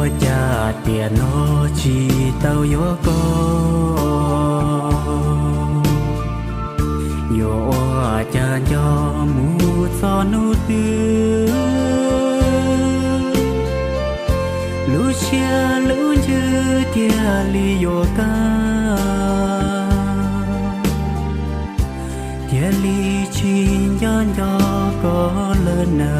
Ua cas tiam no tsis tau yuav koj, yuav ua cas nco mus txog hnub twg, lub siab lub ntsws thiaj li yuav kaj, thiaj li tsis nco nco koj lawm na.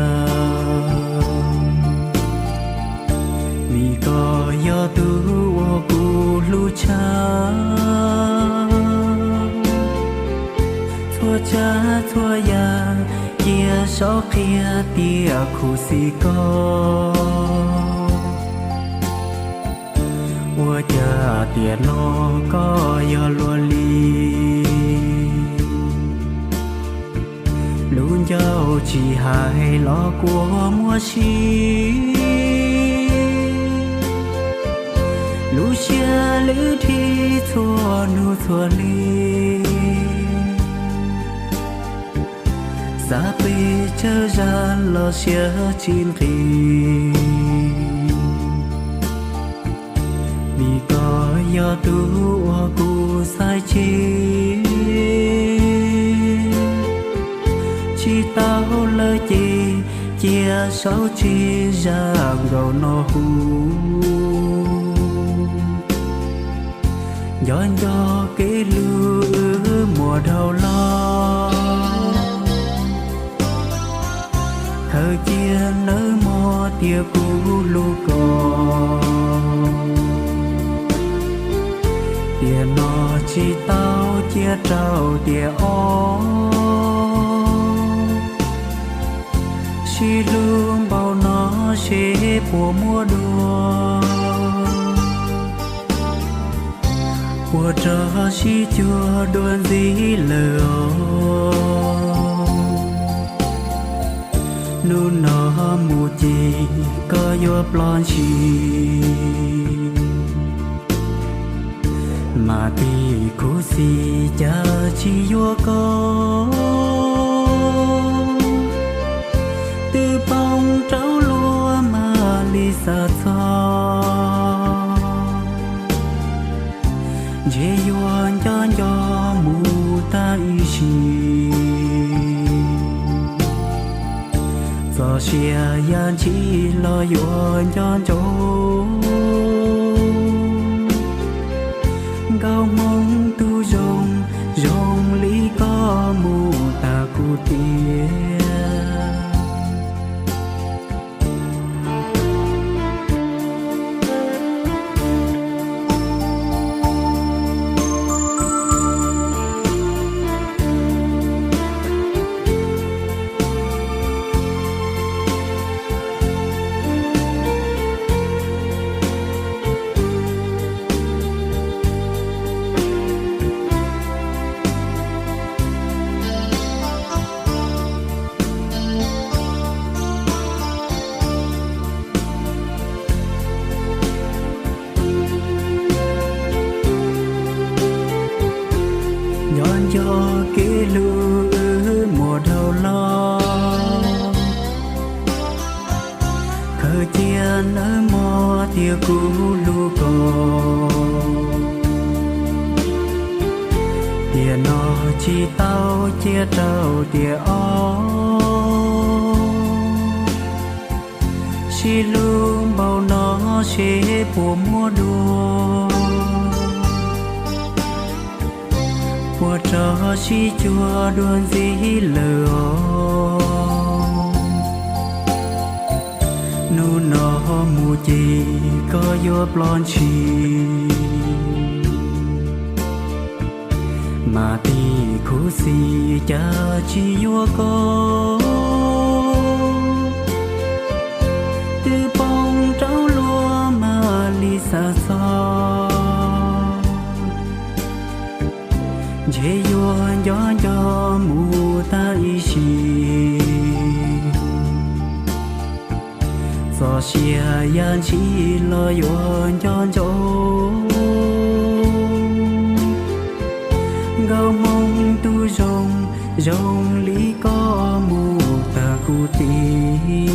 Vim koj yog tus uas kuv hlub tshaj, txhua tsav txhua yam cia saib qhia tias khuv xim koj. Ua cas tiam no koj yog luag li, lub ncauj tsis hais los kua muab sib, lub siab lwj dhi txhua hnub txhua hli, xav pes tsawg zaj los siab tsis nqis. Vim koj yog tus uas kuv xaiv tsis, tsis tau lawm ces cia saib tsis zaj nkaus no hu. Nco nco kev hlub wb muaj dhau los, khaws cia nawb mog tias kuv hlub koj. Tiam no tsis tau cia rau tiam ob, sib hlub npaum no seb puas muaj dua, puas rov sib cuag dua ntxiv lawm os. Hnub no mus ces koj yuav ploj ntshis, mas tis khuv xim cas tsis yuav koj, twb poob rau luag mam li xav txog, ntshe yuav nco nco mus tag ib sim. Txoj sia yam ntshis los yuav nco ntsoov, nkauj hmoob tus zoo, zoo li koj mus tag kuv tiag. Nco nco kev hlub wb muaj dhau los, khaws cia nawb mog tias kuv hlub koj. Tiam no tsis tau cia rau tiam ob, sib hlub npaum no seb puas muaj dua, puas rov sib cuag dua ntxiv lawm os. Hnub no mus ces koj yuav ploj ntshis, mas tis khuv xim cas tsis yuav koj, twb poob rau luag mam li xav txog, ntshe yuav nco nco mus tag ib sim. Txoj sia yam ntshis los yuav nco ntsoov, nkauj hmoob tus zoo, zoo li koj mus tag kuv tiag.